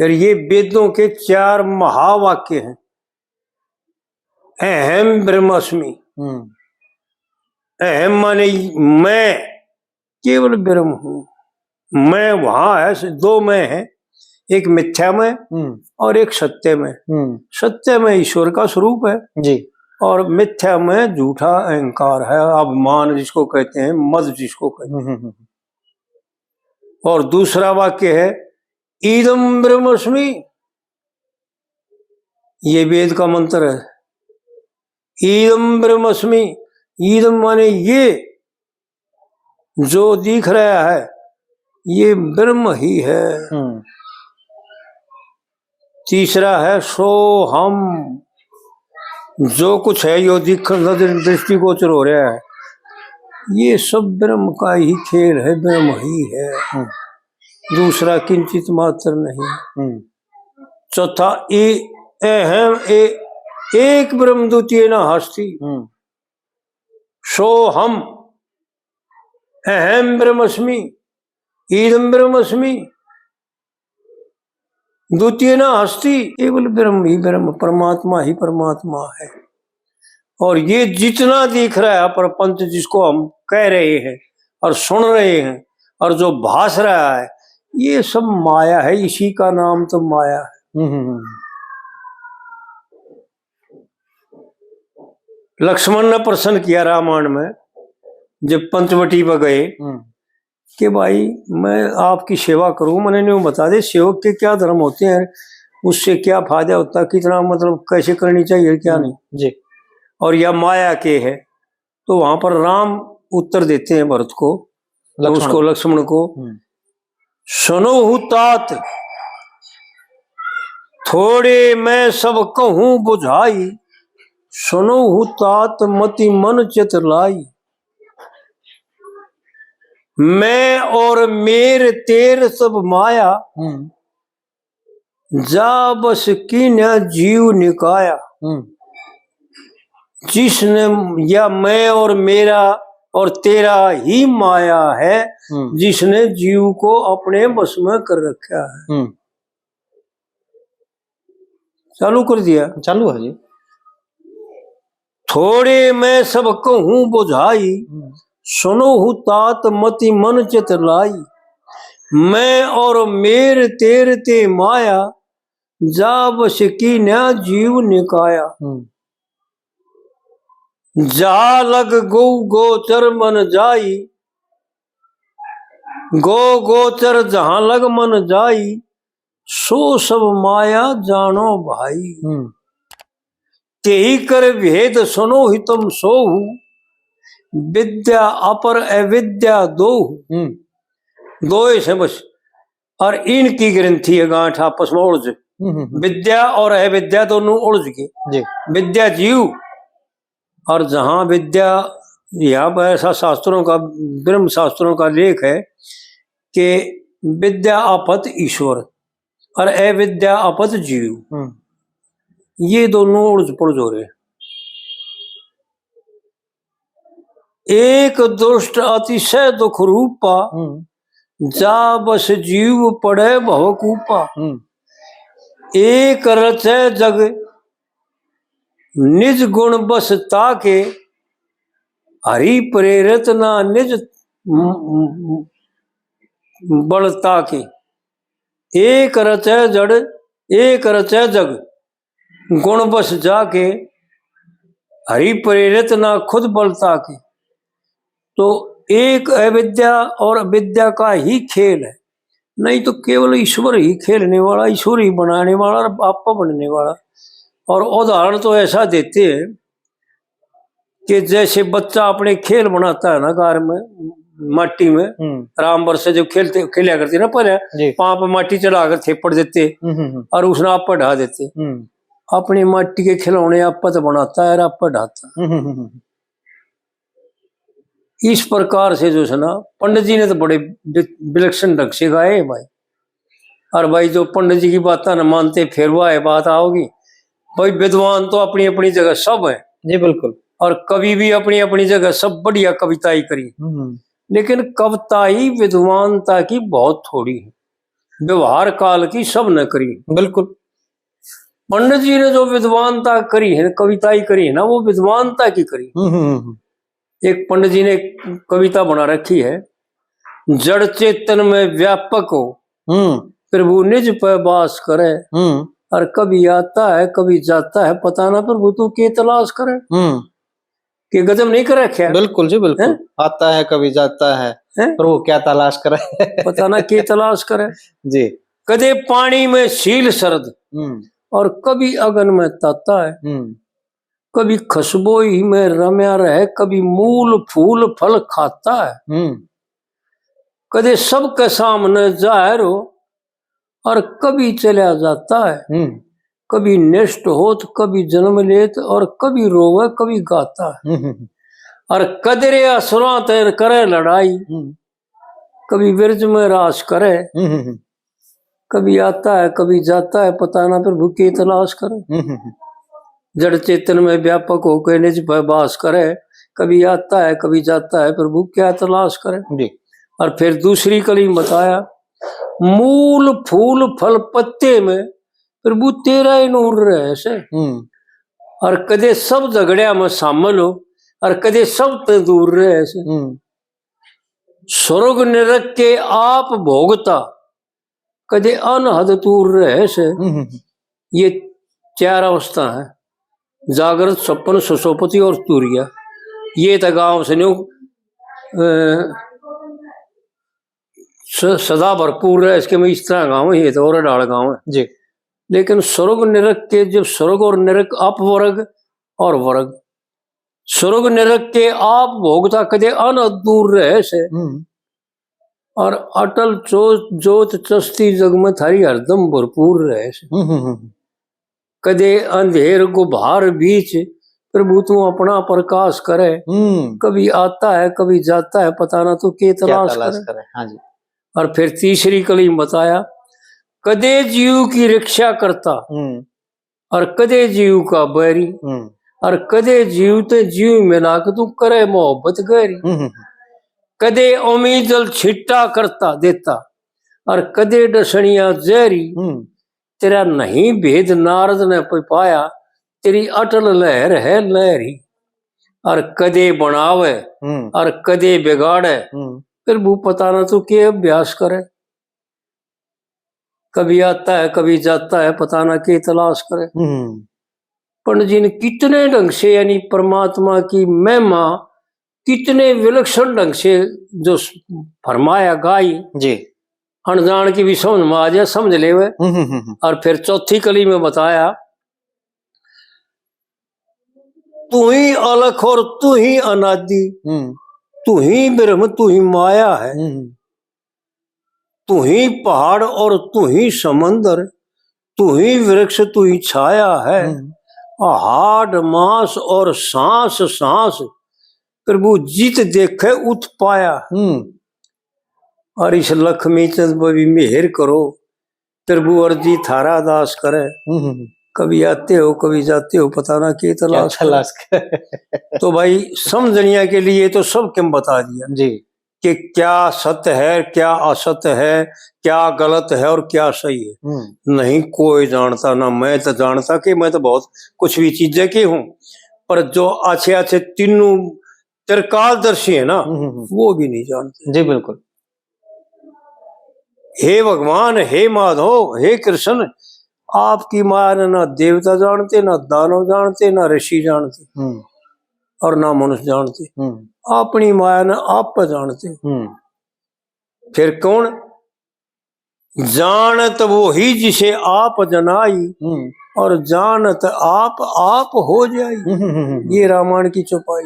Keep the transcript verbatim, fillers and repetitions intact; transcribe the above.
और ये वेदों के चार महावाक्य हैं। अहम ब्रह्मास्मि। हम्म। अहम माने मैं, केवल ब्रह्म हूँ। मैं वहां है, दो मैं है, एक मिथ्या में हम्म। और एक सत्य में। हम्म। सत्य में ईश्वर का स्वरूप है जी। और मिथ्या में झूठा अहंकार है, अभिमान जिसको कहते हैं, मद जिसको कहते हैं। हम्म, हम्म, हम्म। और दूसरा वाक्य है, इदम ब्रह्मास्मि, ये वेद का मंत्र है। इदम ब्रह्मास्मि, इदम माने ये, जो दिख रहा है, ये ब्रह्म ही है। हम्म। तीसरा है सोहम, जो कुछ है यो दिख, नजर, दृष्टिगोचर हो रहा है, ये सब ब्रह्म का ही खेल है, ब्रह्म ही है। हम्म। दूसरा किंचित मात्र नहीं। हम्म। चौथा, ए, अहम ए, एक ब्रह्म द्वितीय न हस्ती। हम्म। सोहम, अहम ब्रह्मास्मि, इदम ब्रह्मास्मि, द्वितीय न हस्ती, केवल ब्रह्म ही ब्रह्म, परमात्मा ही परमात्मा है। और ये जितना दिख रहा है प्रपंच, जिसको हम कह रहे हैं और सुन रहे हैं और जो भास रहा है, ये सब माया है, इसी का नाम तो माया है। हम्म, हम्म, हम्म। लक्ष्मण ने प्रश्न किया रामायण में, जब पंचवटी पर गए हम्म। कि भाई, मैं आपकी सेवा करूं, मैंने न्यू बता दे, सेवक के क्या धर्म होते हैं, उससे क्या फायदा होता है, कितना, मतलब, कैसे करनी चाहिए, क्या हम्म, नहीं। जी। और या माया के है, तो वहां पर राम उत्तर देते हैं भरत को, लक्ष्मण उसको, को। लक्ष्मण को, हम्म। सुनो हूँ तात, थोड़े मैं सब कहूँ बुझाई, सुनो हूँ तात मति मन चित लाई। मैं और मेर तेर सब माया, हम्म। जा बस कीन्या जीव निकाया। हम्म। जिसने, या मैं और मेरा और तेरा ही माया है, हम्म। जिसने जीव को अपने बस में कर रखा है। हम्म। चालू कर दिया। चालू है जी। थोड़े मैं सब कहूँ बुझाई, हम्म। सुनो हूँ तात मति मन चित लाई। मैं और मेर तेर ते माया, जा बस कीन्या जीव निकाया। हम्म। जा लग गौ गोचर मन जाई, गौ गोचर जहाँ लग मन जाई, सो सब माया जानो भाई। हम्म। तेही कर भेद सुनो ही तुम सोहू, विद्या अपर अविद्या दोहू। हम्म। दो ही से बस। और इनकी ग्रंथि है गांठ आपस में उलझ। हम्म, हम्म, हम्म। विद्या और अविद्या दोनों उलझ गए। जी। विद्या जीव, और जहां विद्या, यहाँ पर ऐसा शास्त्रों का, ब्रह्म शास्त्रों का लेख है कि विद्या आपत ईश्वर और अविद्या आपत जीव। हम्म। ये दोनों उलझ पुलझ हो रहे। एक दुष्ट अतिशय दुख रूपा, हम्म। जा बस जीव पड़े भवकूपा। हम्म। एक रचे जग निज गुण बस ताके, हरि प्रेरित ना निज म-, म-, बल ताके। एक रचे जड़, एक रचे जग, गुण बस जाके, हरि प्रेरित ना खुद बल ताके। तो एक अविद्या और अविद्या का ही खेल है, नहीं तो केवल ईश्वर ही खेलने वाला, ईश्वर ही बनाने वाला और आपा बनने वाला। और उदाहरण तो ऐसा देते हैं कि जैसे बच्चा अपने खेल बनाता है ना, घर में, माटी में, हम्म। राम बरसे जब खेलते, खेला करते ना पहले, जी। पाँव पे माटी चढ़ाकर थेपड़ देते हम्म, हम्म, हम्म। और उसने आप पर ढा देते। हम्म। अपनी माटी के खिलौने आप पर तो बनाता है और आप पर ढाता है। हम्म, हम्म, हम्म। इस प्रकार से जो है ना, पंडित जी ने तो बड़े वि-, विलक्षण ढंग से गाए हैं भाई। और भाई, जो पंडित जी की बातें न मानते, फिर वह है बात आओगी। भाई, विद्वान तो अपनी अपनी जगह सब है। जी, बिल्कुल। और कवि भी अपनी अपनी जगह सब बढ़िया कविताएं करी। हम्म। लेकिन कविता ही विद्वानता की बहुत थोड़ी है। व्यवहार काल की सब न करी। बिल्कुल। पंडित जी ने जो विद्वानता करी है, कविताई करी है ना, वो विद्वानता की करी। हम्म, हम्म, हम्म। एक पंडित जी ने एक कविता बना रखी है, "जड़ चेतन में व्यापक हो, हम्म। प्रभु निज पे वास करे, हम्म। और कभी आता है, कभी जाता है, पता ना प्रभु तू के तलाश करे।" हम्म। के गजब नहीं कर रखे? बिल्कुल जी, बिल्कुल। हैं? आता है, कभी जाता है, हैं? प्रभु क्या तलाश करे? पता ना के तलाश करे। जी। कदे पानी में शील शरद, हम्म। और कभी अगन में ताता है। हम्म। कभी खुशबोई में रम्या रहे, कभी मूल फूल फल खाता है। हम्म। कदे सबके सामने जाहिर हो और कभी चला जाता है। हम्म। कभी नष्ट होत, कभी जन्म लेत और कभी रोवे, कभी गाता है। हम्म, हम्म, हम्म। और कदरे असुरां ते करे लड़ाई, हम्म। कभी विरज में रास करे, हम्म, हम्म, हम्म। कभी आता है, कभी जाता है, पता ना प्रभु के तलाश करे। हम्म, हम्म, हम्म। जड़ चेतन में व्यापक होके निज पे वास करे, कभी आता है, कभी जाता है, प्रभु क्या तलाश करे। जी। और फिर दूसरी कली में बताया, मूल फूल फल पत्ते में प्रभु तेरा ही नूर रहे से। हम्म। और कदे सब झगड़िया में शामिल हो और कदे सब ते दूर रहे से। हम्म। स्वर्ग नरक के आप भोगता, कदे अनहद दूर रहे से। हम्म, हम्म, हम्म। ये चार अवस्था है, जागृत, स्वप्न, सुसोपति और तुरिया। ये तो गांव से न्यू, अ, स-, सदा भरपूर रहे, इसके में इस तरह गांव है, ये तो और डाल गांव है। जी। लेकिन स्वर्ग नरक के, जब स्वर्ग और नरक अपवर्ग और वर्ग, स्वर्ग नरक के आप भोगता कदे अनहद दूर रहे से। हम्म। और अटल चो-, जोत चस्ती जग में थारी हरदम भरपूर रहे से। हम्म, हम्म, हम्म। कदे अंधेर गुभार बीच प्रभु तू अपना प्रकाश करे। हम्म। कभी आता है, कभी जाता है, पता ना तू के क्या तलाश तलाश करे। करे। हाँ जी। और फिर तीसरी कली में बताया, कदे जीव की रक्षा करता, हम्म। और कदे जीव का बैरी, हम्म। और कदे जीव ते जीव मिला के तू करे मोहब्बत गहरी। हम्म, हम्म, हम्म। कदे उम्मीद जल छिट्टा करता देता, और कदे डसनिया जहरी। हम्म। तेरा नहीं भेद नारद ने कोई पाया, तेरी अटल लहर है लहरी। और कदे बनावे, हम्म। और कदे बिगाड़े, हम्म। प्रभु पता ना तू के अभ्यास करे। कभी आता है, कभी जाता है, पता ना के तलाश करे। हम्म। पंडित जी ने कितने ढंग से, यानी परमात्मा की महिमा कितने विलक्षण ढंग से जो स-, फरमाया, गाई। जी। अनजान की भी समझ में आ जाए, समझ लेवे। हम्म, हम्म, हम्म। और फिर चौथी कली में बताया, तू ही अलख और तू ही अनादि, हम्म। तू ही ब्रह्म, तू ही माया है। हम्म। तू ही पहाड़ और तू ही समंदर, तू ही वृक्ष, तू ही छाया है। हम्म। हाड़ मांस और सांस सांस, प्रभु जित देखे उत पाया। हम्म। और इस लक्ष्मी चंद पर भी मेहर करो, प्रभु अर्जी थारा दास करे। हम्म, हम्म, हम्म। कभी आते हो, कभी जाते हो, पता ना के क्या तलाश करे। तलाश करे। तो भाई, समझनिया के लिए तो सब के हम बता दिया जी। कि क्या सत्य है, क्या असत्य है, क्या गलत है और क्या सही है। हम्म। नहीं कोई जानता, ना मैं तो जानता कि मैं तो बहुत कुछ भी चीजें की हूँ, पर जो अच्छे अच्छे तीनों त्रिकालदर्शी है ना, हम्म, हम्म, हम्म। वो भी नहीं जानते। जी, बिल्कुल। हे भगवान, हे माधव, हे कृष्ण, आपकी माया ने ना देवता जानते, ना दानव जानते, ना ऋषि जानते, हम्म। और ना मनुष्य जानते। हम्म। अपनी माया ने आप पे जानते। हम्म। फिर कौन? जानत वो ही जिसे आप जनाई, हम्म। और जानत आप आप हो जाई। हम्म, हम्म, हम्म, हम्म। ये रामायण की चौपाई।